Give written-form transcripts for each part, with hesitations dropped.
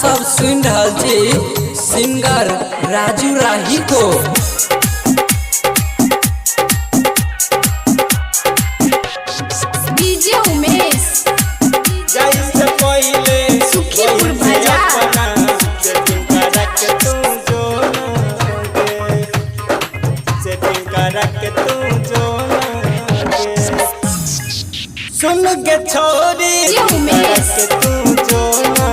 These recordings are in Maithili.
सब सुन रहल छी सिंगर राजू राही को। डीजे उमेश, जाई से पहिले सुखीपुर बहिन से बाजार। अपना सेटिंग करा के तू जो ना गे, सेटिंग करा के तू जो ना गे। सुन के छोरी जे उमेश। करा के तू जो ना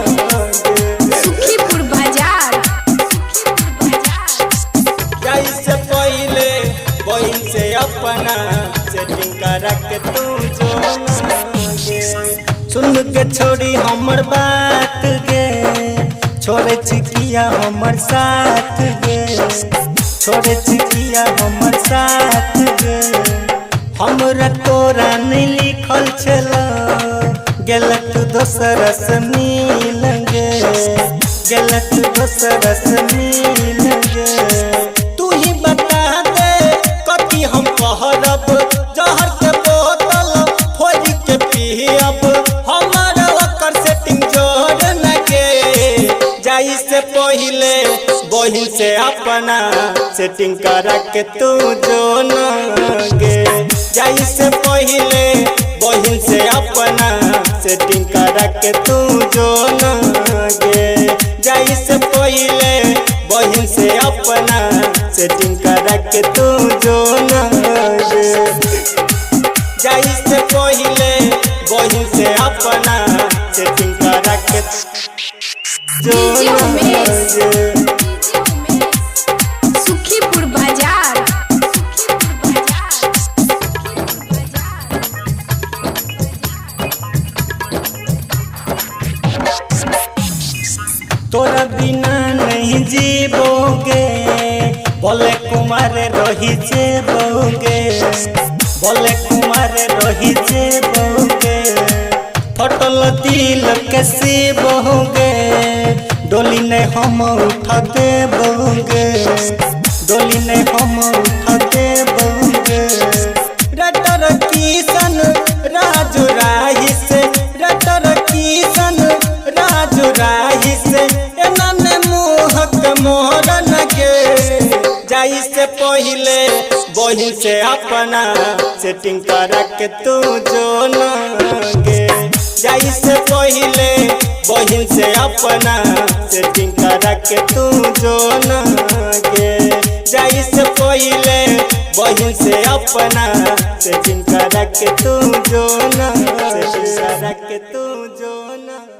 गे। सुखीपुर बाजार। जाई से पहिले बहिन से अपना सेटिंग करा के तू जो ना गे। सुन के छोड़ी हमर बात गे, छोड़े चिकिया हमर साथ गे, छोड़े चिकिया हमर साथ गे। हमरा तोरा नहीं लिखल छल, गलत दोसर से मिल गे, गलत दोसर से मिल गे। तू ही बता दे कथी हम कहरब, जहर के बोतल फोड़ के पियब। हमार ओकर सेटिंग जोड़ न गे, जाई से पहिले बहिन से अपना सेटिंग करा के तू जो न गे। जाई से पहिले बहिन से अपना सेटिंग करा के तू जो न गे। जाई से पहिले बहिन से अपना सेटिंग करा के तू जो न गे। जाई से पहिले बहिन से अपना सेटिंग करा के जो डीजे न उमेश। गे। सुखीपुर बाजार। तोरा बिना नहीं जीवोगे, बोले कुमार रही जेबोगे, बोले कुमार रही जेबोगे। फटल दिल के सीबोगे, डोली ने हम उठा देबोगे, डोली ने हम उठा देबोगे। रटर किशन राजू राही से, रटर किशन राजू राही से, एना ने मुहक मोहरन के। जाई से पहिले बहिन से अपना सेटिंग करा के तू जो न गे। जाई से पहिले बहिन से अपना सेटिंग करा के तू जो न गे। जाई से पहिले बहिन से अपना सेटिंग करा के तू जो न, सेटिंग करा के तू जो न।